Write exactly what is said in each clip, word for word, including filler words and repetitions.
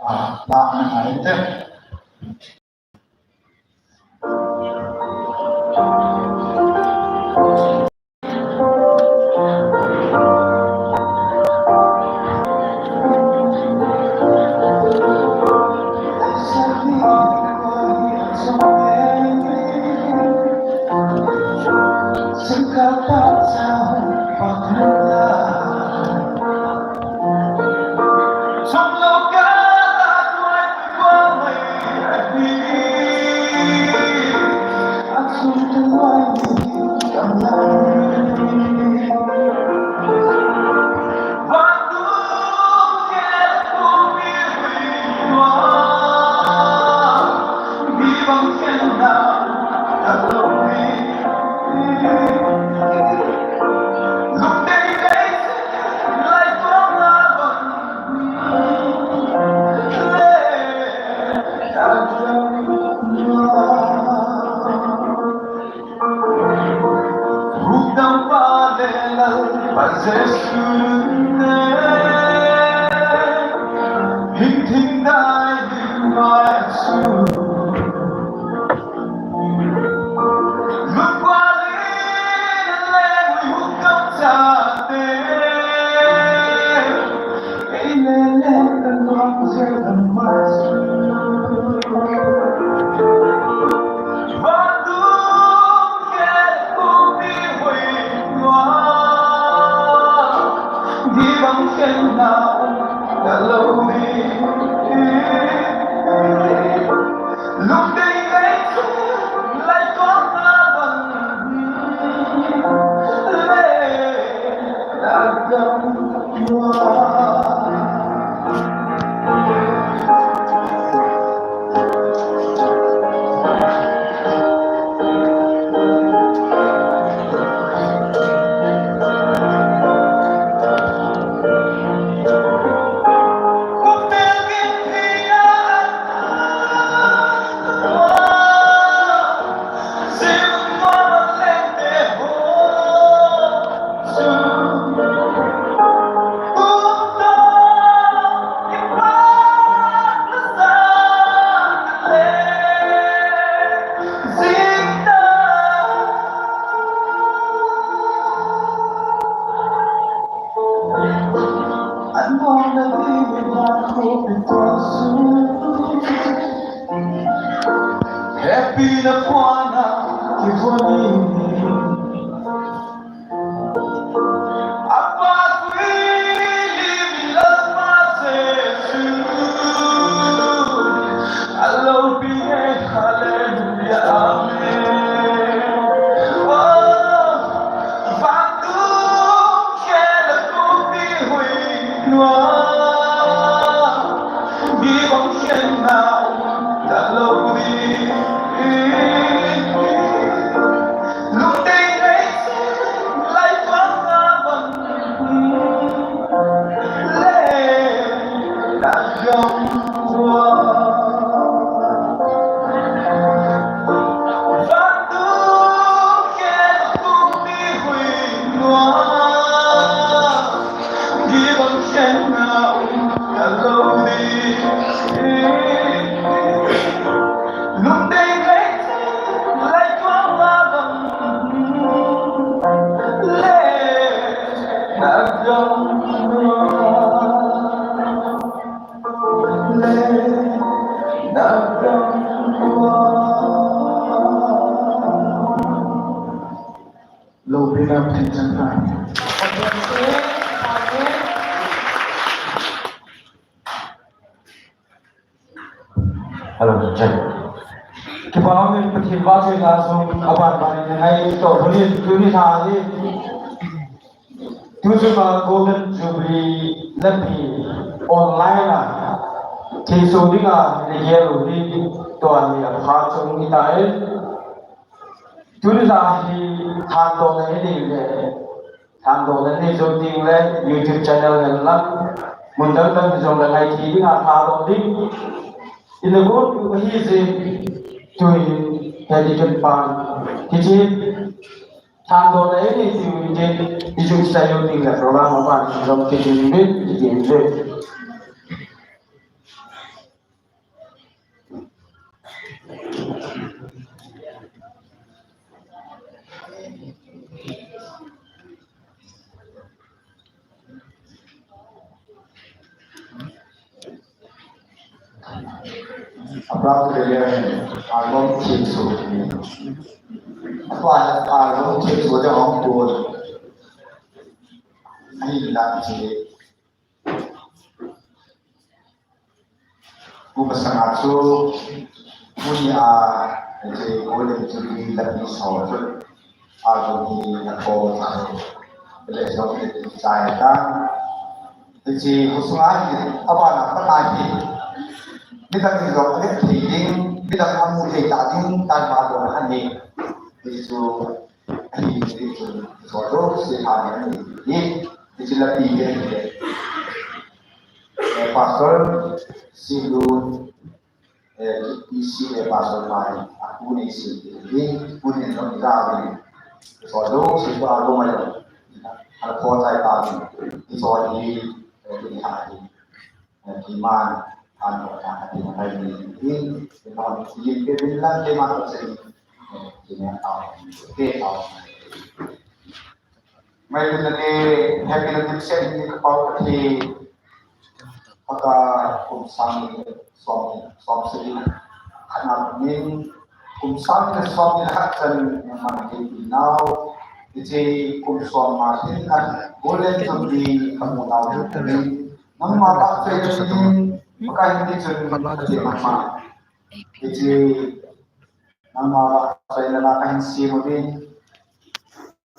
Ah, lah na ngai te. Happy na kwana kivoni. Hello, check. Kipah umin, Pathen vahchoina jong aban ban in ngai to, tuni, tuni lha hi. Tuchung a Golden Jubilee lapi online a thilsoh dinga nagel u hi, tua hi apha chung hitai. Tuni lha hi thandohna hi nei le, thandohna nei jou ding le, YouTube channel hen lang, mun dang dang jong le ngai thei dinga thadoh ding. Ina got u hi jeh, tu hi hedi ken pan. Hiche thandohna nei ti u hi, i jumsah jou ding le program aban jong kiti ding, kiti ding. Abraham Taylor hin album themsuh ni. Apa album themsuh te hung pun. Ahinla hiche. Kum masanga chu, tuni a, hiche Golden Jubilee lapi so chu, album hi atho sa. Bele jong hi chai ta. Hiche khosunga hi, abana pat a hi. Midang in jong avet thei ding, midang amu thei ta ding, tan ma don ahi. Hichu, ahi, hichu, so jouse pha ni ahi. Hiche lapi hi ahi. Eh, Pastor, Silu, eh, P C A Pastor Mai, a pu nei sin ti, pu nei no ni ga ni. So, do, si pa, do mai. Ala pho tai ta ni. So, ni, eh, ni ha ni. Eh, ki man, an ko ta ha ni, ha ni. Ni, ni, ni, ni, ni, la, ni, ma, ko, se, ni. Eh, ni, ni, a, ni, ni, a. Mai tun na ni, happy na ni, sen ni, ka pau ka thi. Pakai kum sang ni som, som sagi khat na ni, kum sang ni som ni khat chan ni man ni nau. Hiche kum som ma ni khat Golden Jubilee kamu nau ni. Nangma ba chai ni, Pakai ni chun ni ma. Hiche nangma ba chai na la kahin si mo ni.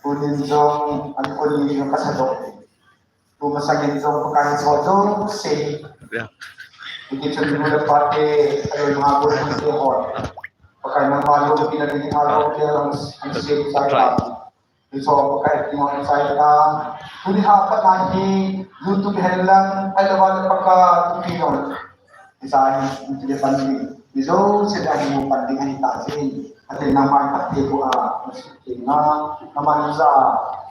Tunin jong, an koni jong ka sa doh. Tu masangin jong Pakai so jong sei. Iti chun nu le pa te, ayo mga guru te ho. Pakai nangma lungpi na ding ma lo te ang, ang sei sa ka. Ito Pakai ti mo sa ka. Tuni ha pat na hi YouTube hen lang, ay lawan Pakai tu pi jong. Isa hin, hindi panding. Ijo sila hin panding hin ta sin. Ate naman pati ko a, masuk na, naman sa,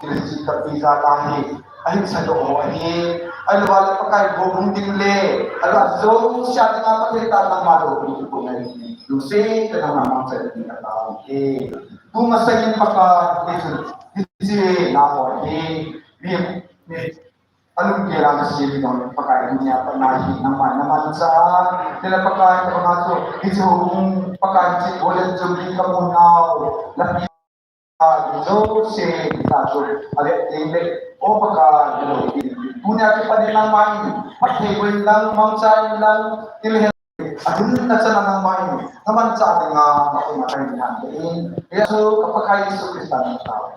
kila si tapi sa tahi. Ahin sa do ho ahi. Ay wala pa kay bubung din le. Ala so siya na pati ta na malo ko ko na. Lusi ka na naman sa din ka tao. Eh, tu masangin pa ka, ito, ito na ho ahi. Ni, ni, Alung kela na sili don Pakai dunia pa na hi naman naman sa nila Pakai ka mga so hicho kung Pakai si Golden Jubilee kamu nau lapi jo se ta so ale tele o Pakai lo dunia ki pa ni naman pati ko lang mang sa lang tele adun na sa naman naman sa nga ako makai na din ya so ka Pakai Yesu Kristo na tao.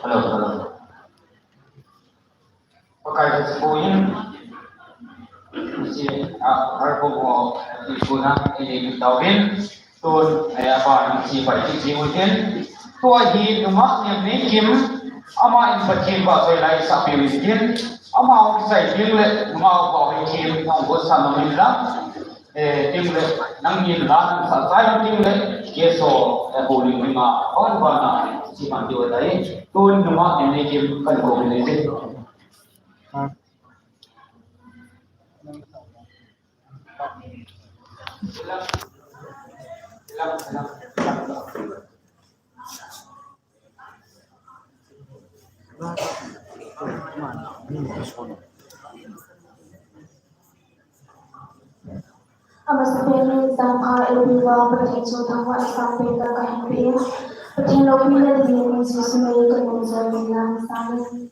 Hello, hello. Okay, let's go in. Isi, ah, harap po, isi na, ini yung tawin. Tun, eh, apa, isi pa, isi mo din. Tua hi, numa, ni, ni, kim, ama, in, pa, kim, pa, so, ilai, sa, pi, win, kim, ama, ang, sa, ipin, le, numa, pa, win, kim, ang, go, sa, namin, la. Eh, ting le, nang yin la, nang sa sai ting le, ke so, eh, bowling ring a, on ba na, si man ti wa tai, tun numa, eh, ne game kan ko ne ti. Amasapen in tangpha epiva Pathen chu thangvah in sangpen ta kahin pe. Pathen loupina dingin Jesu min in kanung joi ding lang sang.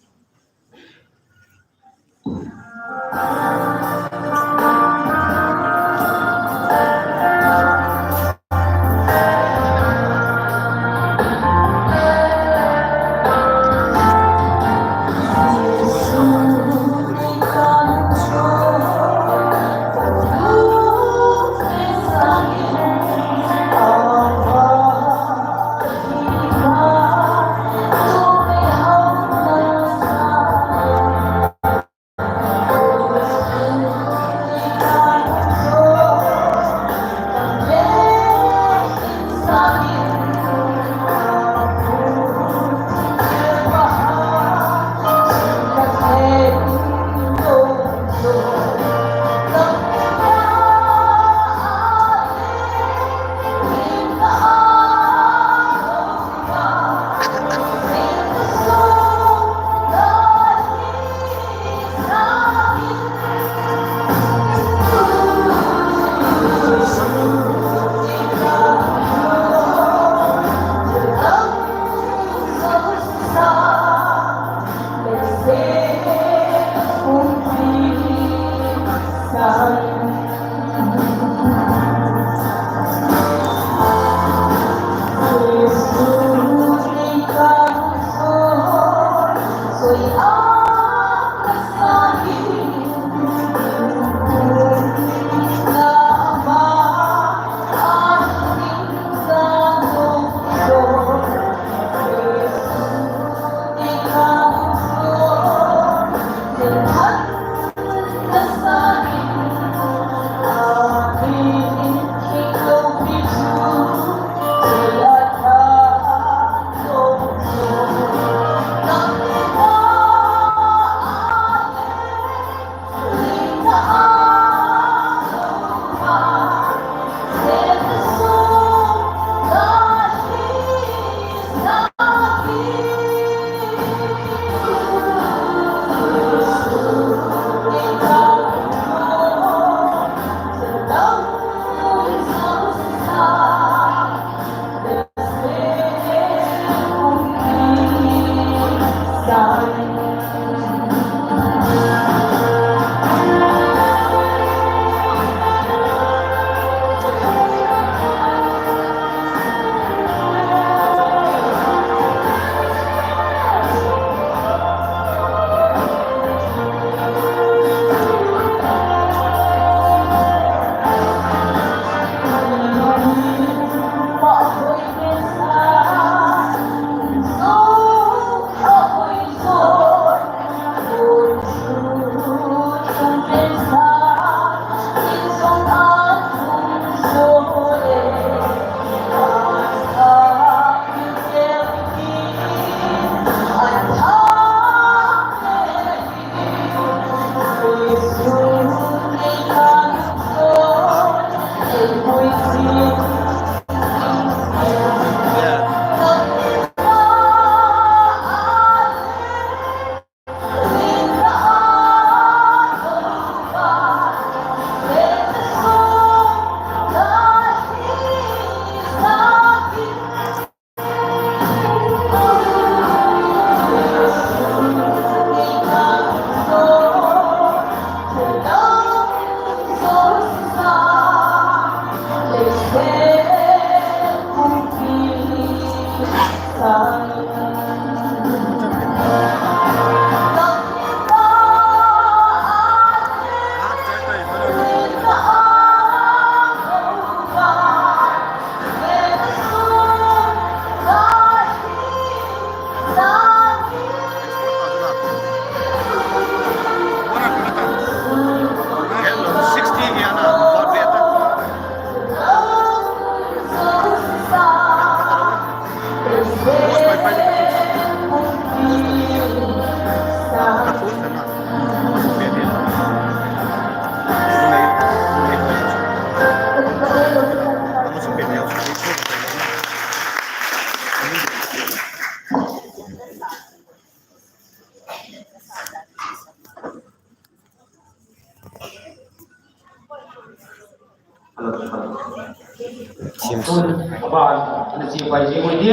Thim. Tun, aban, ana che pai jing u ahi.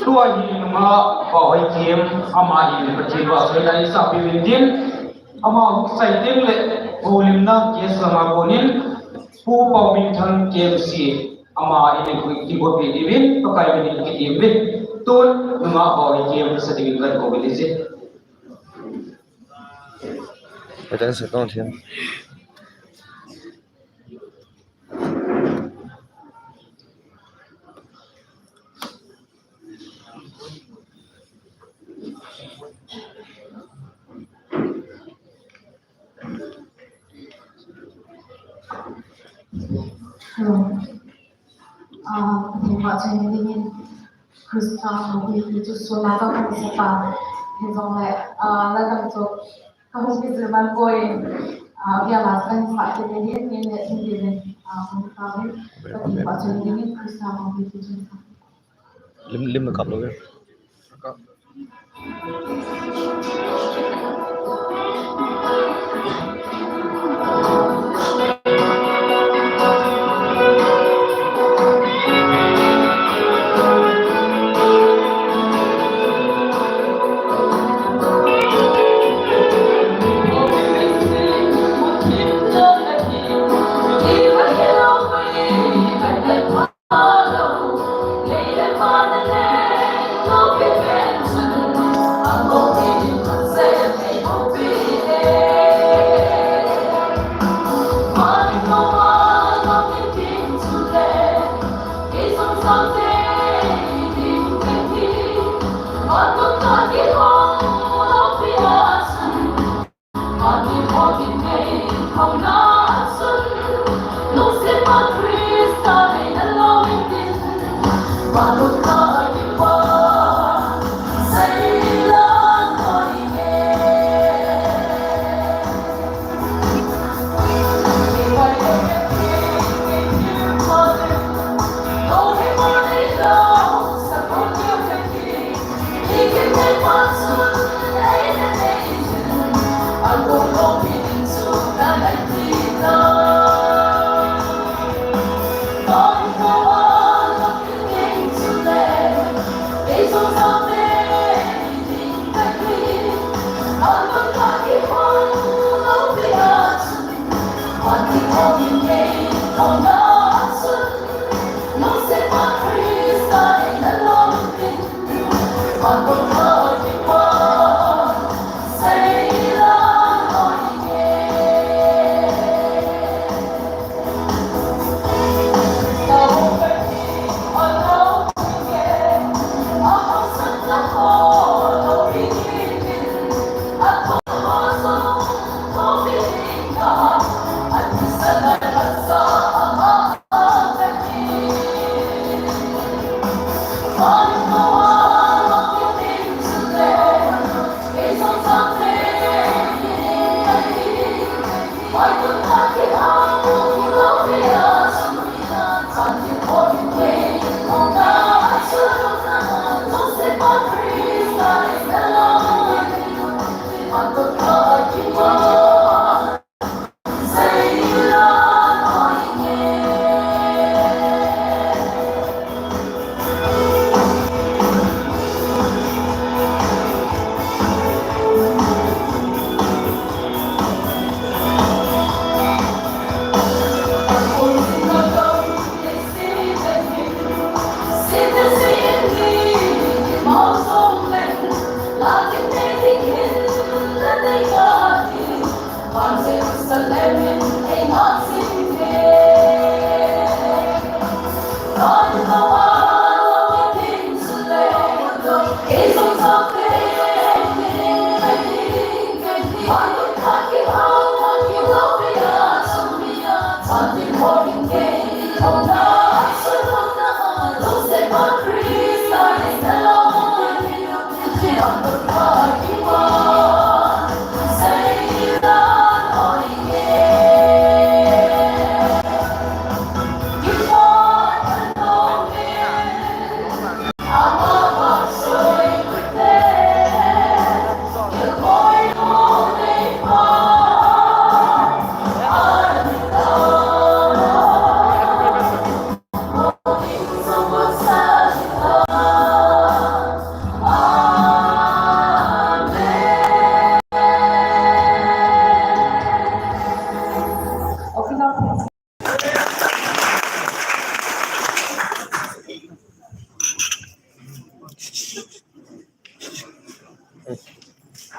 Tua hi nungah Paohoithem, ama hin Pathen vahchoila eisapi uvin tin. Ama hung kisai teng le, houlimna case lama konin, Pu Paominthang K M C, ama in kigopi diuvin, Pakai minin kitim uvin. Tun, nungah Paohoithem, sa dingin kakou uvin ahi. Attention, don't hear. Hello. Ah, Pathen vahchoi dingin Christa houpi chu suna ka hung sa ta. Hijongle, ah, la dang chu ka hung kizil man poi. Ah, bia la kan sa ke dingin, ni ne thim dingin, ah, hung ta uvin. Pathen vahchoi dingin Christa houpi chu suna. Lim, lim na kap lou ve.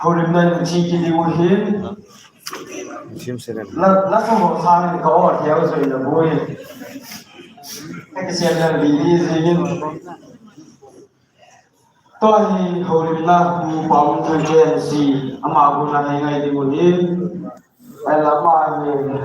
Houlimna in chi kiti u hin. Thim seren. La, la sa mo sa ni ka o thiau zoi na bui. Ka kisian na bi ni zingin. Tua hi houlimna pu Paominthang K M C ama bu na hei ngai ding u hin. Ai la ma ni.